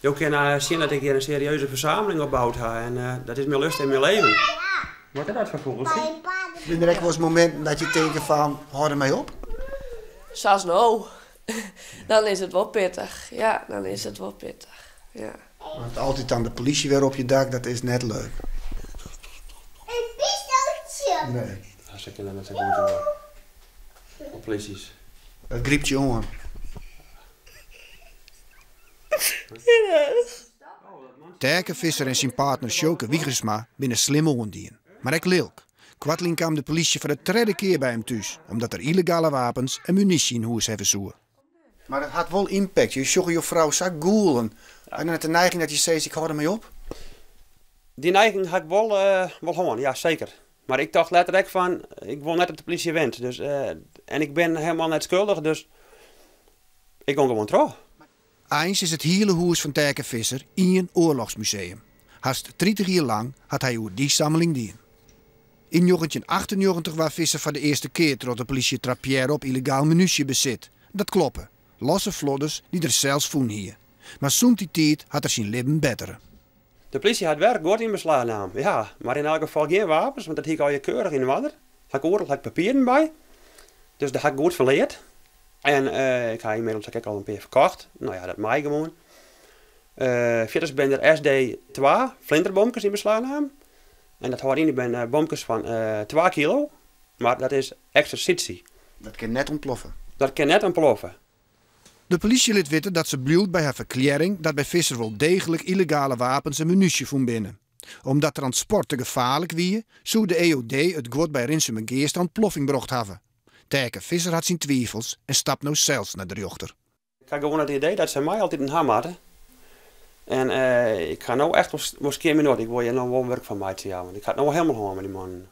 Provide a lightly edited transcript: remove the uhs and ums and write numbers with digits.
Jo kinne sjen dat ik hjir in serieuze fersameling opboud ha en dat is myn lust en myn leven. Wat is dat foar fûgeltsje? Binne der ek wolris mominten dat je tinke fan, hâld dermei op? Sa as no. Dan is it wol pittich. Ja, dan is it wol pittich. Ja. Want altyd dan de polysje wer op je dak, dat is net leuk. In pistooltsje! Nee. Se kinne net sa goed oer. Op polysjes. Dat grypt je oan. Taeke Visser en syn partner Sjoke Wiegersma binne slim oandien, mar ek lilk. Koartlyn kaam de polysje foar de tredde kear by him thús, omdat er yllegale wapens en munysje yn hûs hawwe soe. Mar it hat wol ympakt. Je sjogge jo frou sa gûlen. Ha je net de neiging dat je sizze, ik hâld dermei op? Dy neiging ha ik wol, wol hân, ja seker. Mar ik tocht letter ek fan, ik wol net dat de polysje wint. Dus, en ik bin helemaal net skuldich, dus ik gong gewoan troch. Eins is it hiele hûs fan Taeke Visser ien oarlochsmuseum. Hast 30 jier lang hat hy oer dy sammeling dien. Yn njoggentjinachtennjoggentich waard Visser foar de earste kear troch de polysje trapearre op yllegaal munysjebesit. Dat kloppe, losse flodders dy't er sels fûn hie. Mar sûnt dy tiid hat er syn libben bettere. De polysje hat wer guod yn beslach naam, ja, mar yn elk gefal gjin wapens, want dat hie ik allegear keurich yn oarder. Ha ik oeral ha ik papieren by, dus dêr ha ik goed fan leard. En ik ha ynmiddels ek al in pear ferkocht, no ja, dat mei gewoan. Fierders binne der SD twa flinterbomkes yn beslach naam. En dat hâldt yn, dat binne bomkes fan twa kilo, mar dat is eksersysje. Dat kin net ûntploffe. Dat kin net ûntploffe. De polysje lit witte dat se bliuwt by har ferklearring dat by Visser wol deeglik yllegale wapens en munysje fûn binne. Omdat transport te gefaarlik wie, soe de EOD it guod by Rinsumageast ta ûntploffing brocht hawwe. Taeke Visser hat syn twivels en stapt no sels nei de rjochter. Ik ha gewoan it idee dat sy my altiten ha moatte. En ik ha no echt wol skjin myn nocht. Ik wol hjir no wol wurk fan meitsje, ja, want ik ha it no wol hielendal hân mei dy mannen.